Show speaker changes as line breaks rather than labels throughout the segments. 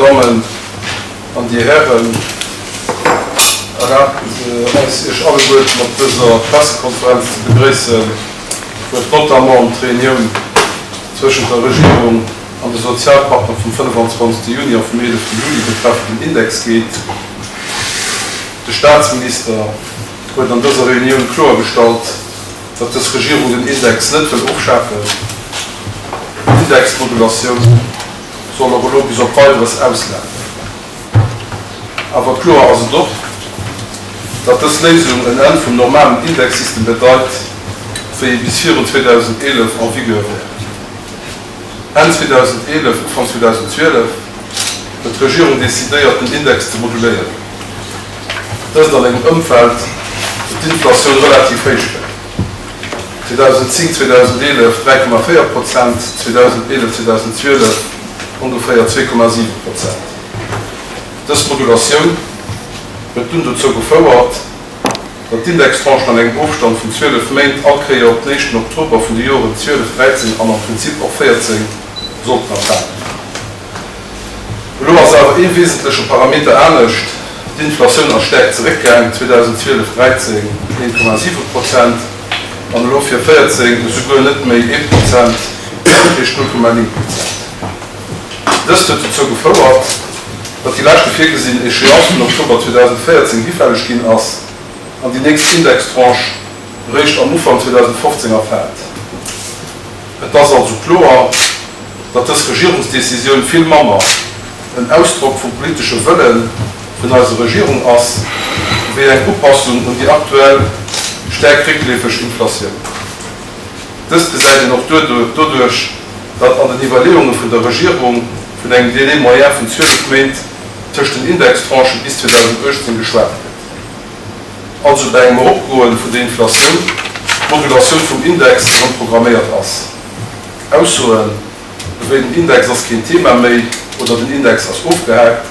Dammen an Dir Hären, erlaabt eis Iech alleguerten op dëser Pressekonferenz ze begréissen, wou et notamment ëm d'Reunioun zwëschent der Regierung an de Sozialpartner vum 25. Juni a vum 11. Juli betreffend den Index geet. De Staatsminister huet an dëser Reunioun kloergestallt, datt dës Regierung den Index net wëll ofschafen. D'Indexmodulatioun soll och elo bis op Weideres auslafen. Awer kloer ass et och, datt dës Léisung en Enn vum normalen Indexsystem bedeit, wéi e bis virun 2011 en vigueur wär. Enn 2011, Ufank 2012 huet d'Regierung decidéiert, den Index ze moduléieren. Dëst an engem Ëmfeld, wou d'Inflatioun relativ héich war, 2010, 2011 3,4 Prozent, 2011, 2012 ongeféier 2,7 Prozent. Dës Modulatioun huet dunn dozou gefouert, datt d'Indextranchen an engem Ofstand vun 12 Méint all Kéier op den éischten Oktober vun de Joren 12, 13 an am Prinzip och 14 sollten erfalen. Elo ass awer ee wesentleche Parameter anescht, D'Inflatioun ass staark zeréckgaang, 2012, 13 1,7 Prozent an elo fir 14 esouguer net méi ee Prozent, dat heescht 0,9 Prozent. Dëst huet dozou gefouert, datt déi leschte virgesinn Échéance vun Oktober 2014 hifälleg ginn ass an déi nächst Indextranche eréischt am Ufank 2015 erfält. Et ass also kloer, datt dës Regierungsdecisioun vill manner en Ausdrock vum politesche Wëlle vun eiser Regierung ass, wéi eng Upassung un déi aktuell staark réckleefeg Inflatioun. Dëst gesäit een och doduerch, datt an den Iwwerleeunge vun der Regierung vun engem Délai moyen vun 12 Méint tëscht den Indextranchen bis 2018 geschwat gëtt. also bei engem Eropgoen vun der Inflatioun, d'Modulatioun vum Index erëm programméiert ass. Aussoen ewéi den Index ass keen Thema méi oder den Index ass ofgehaakt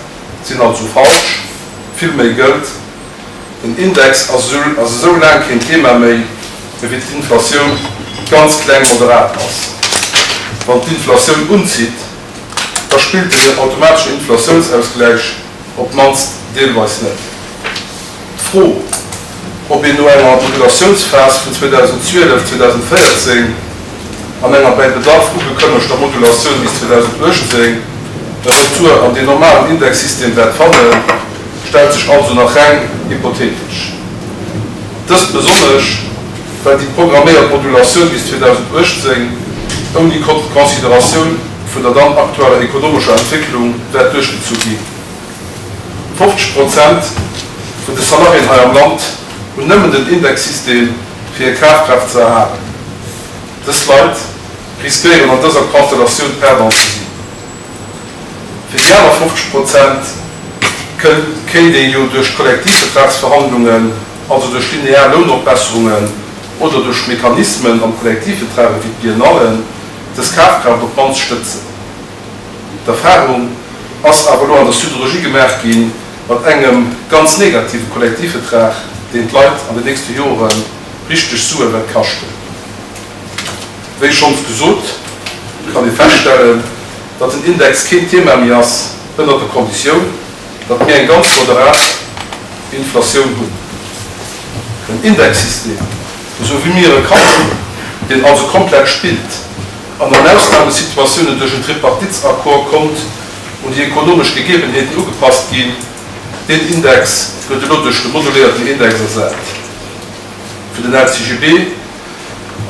sinn also falsch. Villméi gëllt, Den Index ass esou laang keen Thema méi, ewéi d'Inflatioun ganz kleng moderat ass. Wann d'Inflatioun unzitt, da spillt den automateschen Inflatiounsausgläich op d'mannst deelweis net. D'Fro, ob een no enger Modulatiounsphas vun 2012, 2014 an enger bäi Bedarf ugekënnegter Modulatioun bis 2018 e Retour an deen normalen Indexsystem wäert fannen, stellt sech also nach reng hypothetesch. Dëst besonnesch, well déi programméiert Modulatioun bis 2018 ouni Consideratioun vun der dann aktueller ekonomescher Entwécklung wäert duerchgezu ginn. 50 Prozent vun de Salariéen hei am Land hunn nëmmen den Indexsystem fir hir Kafkraaft ze erhalen. Dës Leit riskéieren an dëser Constellatioun Perdant ze sinn. Fir déi aner 50 Prozent kéint ee jo duerch Kollektivvertragsverhandlungen, also duerch linear Lounopbesserungen oder duerch Mechanismen am Kollektivvertrag ewéi d'Biennallen, dës Kafkraaft op d'mannst stëtzen. D'Erfahrung ass awer elo an der Siderurgie gemaach gi mat engem ganz negative Kollektivvetrag, deen d'Leit an den nächste Jore richteg Sue wäert kaschten. Wéi schonns gesot, kann ee feststellen, datt den Index keen Thema méi ass, ënnert der Konditioun, datt mir eng ganz moderat Inflatioun hunn. Den Indexsystem, esou wéi mir e kennen, deen also komplett spillt, an an Ausnamesituatiounen duerch en Tripartitsaccord konnt un déi ekonomesch Gegebenheeten ugepasst ginn. Deen Index gëtt elo duerch de moduléierten Index ersat. Fir den LCGB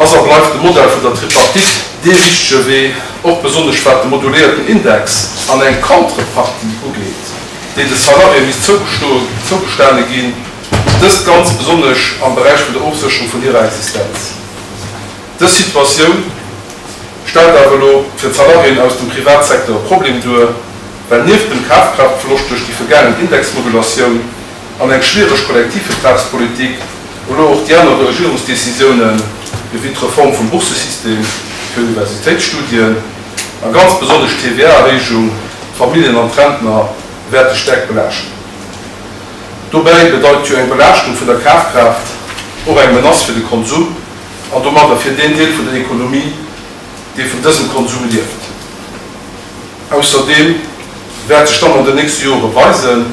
ass a bleift de Modell vun der Tripartite dee richtege Wee, och besonnesch wat de moduléierten Index an eng Contrepartie ugeet, déi de Salariéë misst zougestane ginn, dëst ganz besonnesch am Beräich vun der Ofsécherung vun hirer Existenz. Dës Situatioun stellt awer elo fir d'Salariéen aus dem Privatsecteur e Problem duer, well nieft dem Kafkraaftverloscht duerch déi vergaangen Indexmodulatioun an eng schwiereg Kollektivvertragspolitik elo och déi aner Regierungsdécisiounen, ewéi d'Reform vum Bourssesystem fir Universitéitsstudien a ganz besonnesch d'TVA-Erhéijung, d'Familljen an d'Rentner wäerte staark belaaschten. Dobäi bedeit jo eng Belaaschtung vun der Kafkraaft och eng Menace fir de Konsum an domadder fir deen Deel vun der Ekonomie, dee vun dësem Konsum lieft. Ausserdeem Wäert sech dann an den nächste Jore weisen,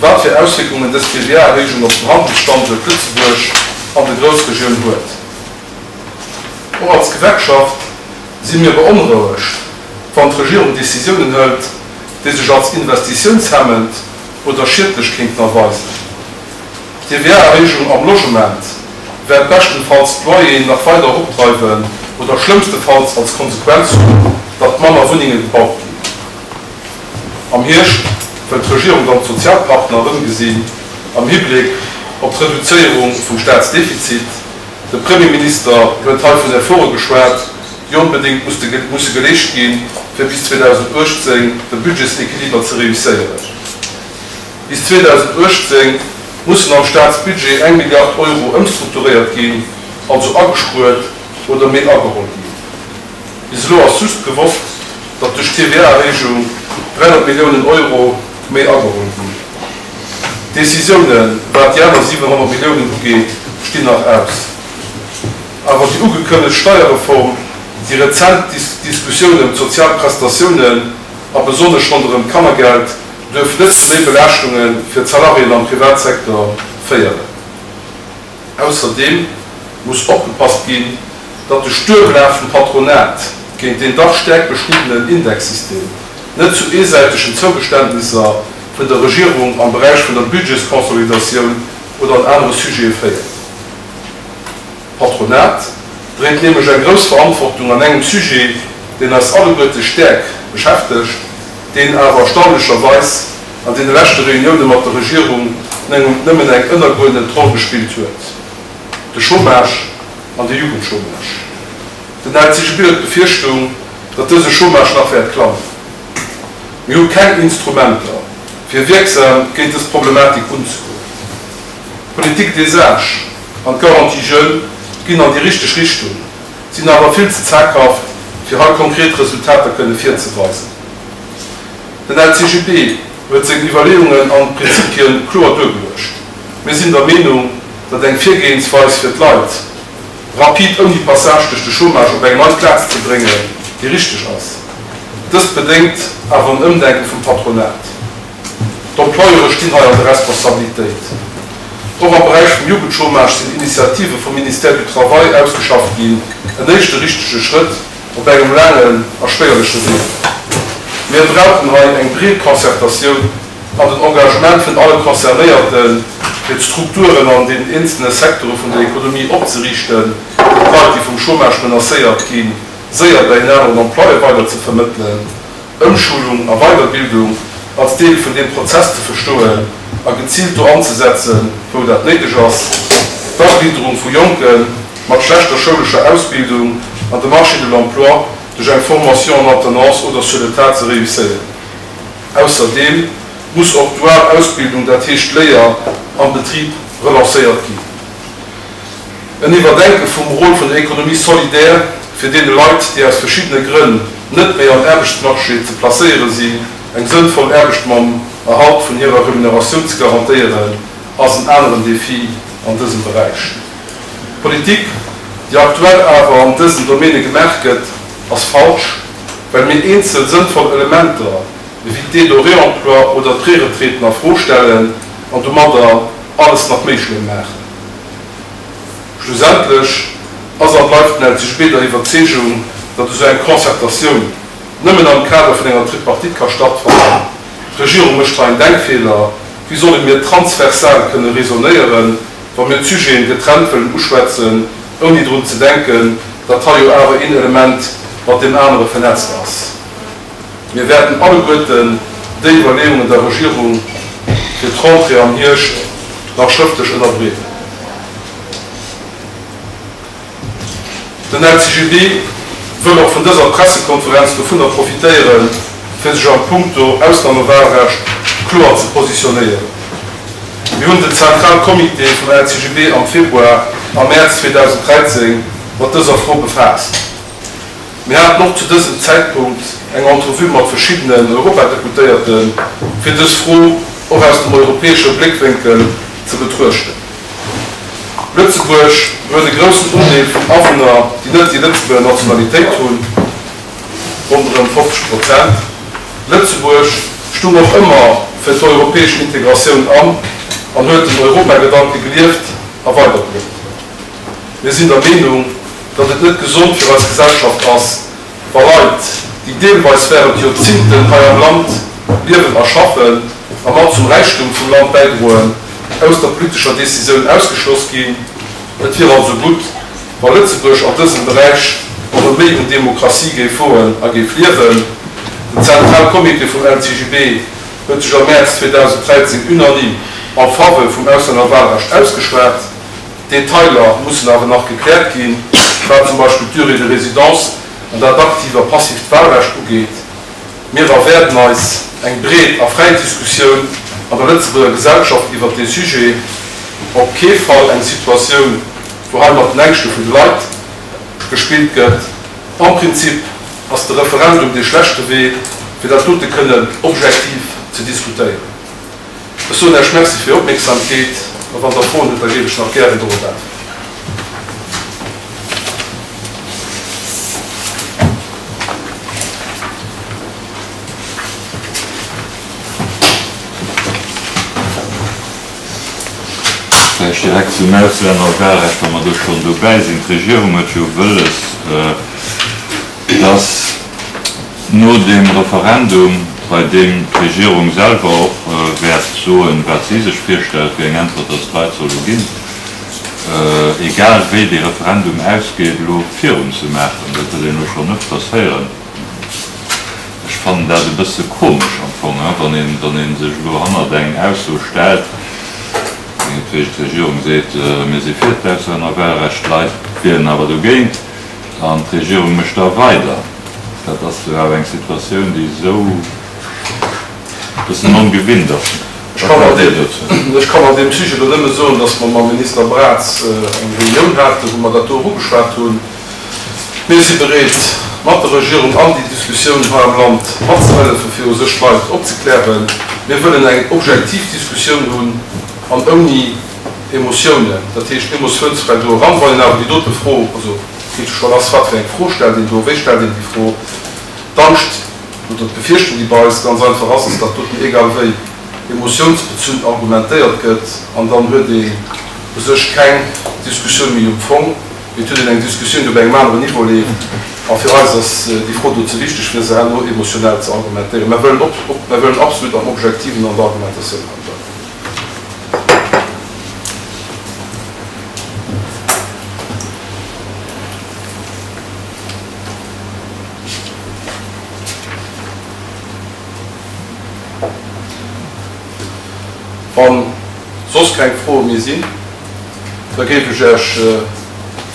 wat fir Auswierkungen dës TVA-Erhéijung op den Handelsstanduert Lëtzebuerg an der Groussregioun huet. Och als Gewerkschaft si mir beonrouegt, wann d'Regierung Decisiounen hëlt, déi sech als investitiounshemmend oder schiedlech kéinten erweisen. D'TVA-Erhéijung am Logement wäert beschtenfalls d'Loyeren nach weider eropdreiwen oder schlëmmstefalls als Konsequenz hunn, datt manner Wunnenge gebaut ginn. Am Hierscht wëll d'Regierung dann d'Sozialpartner erëmgesinn am Hibléck op d'Reduzéierung vum Staatsdefizit. De Premierminister huet hei vun Efforte geschwat, déi onbedéngt musse geleescht ginn, fir bis 2018 de Budgetséquiliber ze reusséieren. Bis 2018 mussen am Staatsbudget eng Milliard Euro ëmstrukturéiert ginn, also agespuert oder méi ageholl ginn. Bis elo ass just gewosst, datt duerch d'TVA-Erhéijung 300 Milliounen Euro méi ageholl ginn. D'Decisiounen, wat déi aner 700 Milliounen ugeet, stinn nach aus. Awer déi ugekënnegt Steierreform, déi rezent Diskussioun ëm d'sozial Prestatiounen a besonnesch ronderëm d'Kannergeld, duerf net zu méi Belaaschtunge fir d'Salariéen am Privatsecteur féieren. Ausserdeem muss opgepasst ginn, datt de Stuermlaf vum Patronat géint deen dach stäerk beschniddenen Indexsystem net zu eesäitegen Zougeständnisser vun der Regierung am Beräich vun der Budgetsconsolidatioun oder an anere Sujete féiert. D'Patronat dréit nämlech eng grouss Verantwortung an engem Sujet, deen eis alleguerte stäerk beschäftegt, deen awer erstaunlecherweis an deene leschte Reunioune mat der Regierung nëmmen eng ënnergeuerdnet Roll gespillt huet, de Chômage an de Jugendchômage. Den LCGB huet d'Befierchtung, datt dëse Chômage nach wäert klammen. Mir hu keng Instrumenter, fir wierksam géint dës Problematik unzegoen. D'Politique des âges an d'Garantie jeunes ginn an déi richteg Richtung, sinn awer vill ze zaghaft, fir hei konkret Resultater kënne virzeweisen. Den LCGB huet seng Iwwerleeungen an Prinzipien kloer duergeluecht. Mir sinn der Meenung, datt eng Virgehensweis fir d'Leit rapid ouni Passage duerch de Chômage op eng nei Plaz ze bréngen, déi richteg ass. Dëst bedéngt awer en Ëmdenke vum Patronat. D'Employeure stinn hei an der Responsabilitéit. Och am Beräich vum Jugendchômage sinn Initiative vum Ministère du Travail ausgeschafft ginn, en éischte richtege Schrëtt op engem laangen a schwéierleche Wee. Mir brauchen hei eng breet Concertatioun an den Engagement vun alle Concernéierten, fir d'Strukturen an deenen eenzelne Secteure vun der Ekonomie opzeriichten, fir d'Leit, déi vum Chômage menacéiert ginn, séier bei en aneren Employeur weiderzevermëttelen. Ëmschulung a Weiderbildung als Deel vun deem Prozess ze verstoen a geziilt do anzesetzen, wou dat néideg ass, d'Aglidderung vu Jonke mat schlechter schoulescher Ausbildung an de Marché de l'emploi duerch eng Formation en alternance oder sur le tas ze réusséieren. Ausserdeem muss och d'dual Ausbildung, dat heescht d'Léier am Betrib, relancéiert ginn. En Iwwerdenke vum Rôle vun der Économie solidaire, fir deene Leit, déi aus verschiddene Grënn net méi am Aarbechtsmarché ze placéiere sinn, eng sënnvoll Aarbecht mam Erhalt vun hirer Remuneratioun ze garantéieren, ass en aneren Défi an dësem Beräich. D'Politik, déi aktuell awer an dësen Domäne gemaach gëtt, ass falsch, well mir eenzel sënnvoll Elementer ewéi d'Aide au réemploi oder d'Preretraiten a Fro stellen an domadder alles nach méi schlëmm maachen. Schlussendlech ass a bleift den LCGB der Iwwerzeegung, datt esou eng Concertatioun nëmmen am Kader vun enger Tripartite ka stattfannen. D'Regierung mécht hei en Denkfeeler. Wéi solle mir transversal kënne raisonnéieren, wa mir d'Sujeten getrennt wëllen uschwätzen, ouni drun ze denken, datt hei jo awer een Element mat deem anere vernetzt ass? Mir wäerten alleguerten déi Iwwerleeungen der Regierung fir d'Rentrée am Hierscht nach schrëftlech ënnerbreeden. Den LCGB wëll och vun dëser Pressekonferenz dovunner profitéieren, fir sech am Punkto Ausnahmewahlrecht kloer ze positionéieren. Mir hunn den Zentralcomité vum LCGB am Februar a Mäerz 2013 mat dëser Fro befaasst. Mir haten och zu dësem Zäitpunkt eng Entrevue mat verschiddenen Europadeputéierten, fir dës Fro och aus dem europäesche Bléckwénkel ze betruechten. Lëtzebuerg huet e groussen Undeel vun Awunner, déi net déi Lëtzebuerger Nationalitéit hunn, ronderëm 50 Prozent. Lëtzebuerg. stung och ëmmer fir d'europäesch Integratioun an an huet den Europagedanke gelieft a weiderbruecht. Mir sinn der Meenung, datt et net gesond fir eis Gesellschaft ass, wa Leit, déi deelweis während Joerzingten hei am Land liewen a schaffen a mat zum Räichtum vum Land bäidroen, aus der politescher Decisioun ausgeschloss ginn. Et wier also gutt, wa Lëtzebuerg an dësem Beräich och e méi un Demokratie géif woen a géif liewen. Den Zentralcomité vum LCGB huet sech am Mäerz 2013 unanime en faveur vum Auslännerwahlrecht ausgeschwat. Detailer mussen awer nach gekläert ginn, wat zum Beispill d'Durée de résidence an dat aktiivt a passiivt Wahlrecht ugeet. Mir erwäerden eis eng breet a fräi Diskussioun an der Lëtzebuerger Gesellschaft iwwert dee Sujet. Op kee Fall eng Situatioun, wou hei mat den Ängschte vun de Leit gespillt gëtt. Am Prinzip ass de Referendum dee schlechte Wee, fir dat dote kënnen objektiv ze diskutéieren. Ech soen Iech Merci fir Är Opmierksamkeet a wann Der Froen hutt, da géif ech nach gären dorop äntweren.
Vläicht direkt zum Auslännerwahlrecht, wa mer do schonn dobäi sinn. D'Regierung huet jo wëlles, dass no deem Referendum, bei deem d'Regierung selwer och wäert soen, wat si sech virstellt, wéi eng Äntwert dass d'Leit solle ginn, egal wéi dee Referendum ausgeet, elo virunzemaachen. Dat huet een elo schonn ëfters héieren. Ech fannen dat e bësse komesch am Fong, wann een, wann ee sech elo hannert eng Ausso stellt, mengetwegen d'Regierung seet, mir si fir d'Auslännerwahlrecht, d'Leit wieren awer dogéint an d'Regierung mécht da weider. Dat ass jo awer eng Situatioun, déi esou e bëssen ongewinnt ass.
Ech kann an deem Sujet elo nëmme soen, datt mer mam Minister Braz eng Reunioun haten, wou mer dat do och ugeschwat hunn. Mir si bereet, mat der Regierung an déi Diskussioun hei am Land matzehëllefen, fir u sech d'Leit opzeklären. Mir wëllen eng objektiv Diskussioun hunn an ouni Emotiounen, dat heescht emotiounsfräi do eran. Wann een awer déi dote Fro, also et geet jo scho lass, wat fir eng Fro stellt een do, wéi stellt een déi Fro, d'Angscht oder d'Befierchtung, déi bei eis ganz einfach ass, ass, datt doten egal wéi emotiounsbezunn argumentéiert gëtt an dann huet een u sech keng Diskussioun méi um Fong. Mee et huet een eng Diskussioun, déi op engem aneren Niveau leeft. A fir eis ass déi Fro do ze wichteg, fir se herno emotionell ze argumentéieren. Mer wëllen op, mer wëllen absolut am Objektiven an der Argumentatioun hei bleiwen. Wa soss keng Froe méi sinn, da géif ech Iech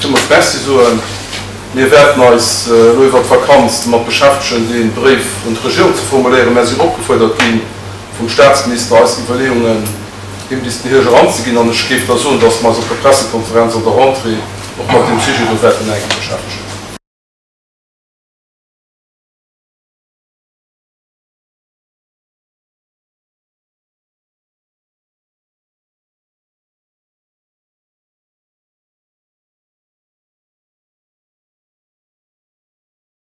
villmools Merci soen. Mir wäerten eis elo iwwert d'Vakanz domat beschäftegen, dee Bréif un d'Regierung ze formuléieren. Mär sinn opgefuerdert gi vum Statsminister, eis Iwwerleeungen him bis den Hierscht eranzeginn. An ech géif da soen, dass mer eis op der Pressekonferenz an der Rentrée och mat deem Sujet do wäerten enk beschäftegen.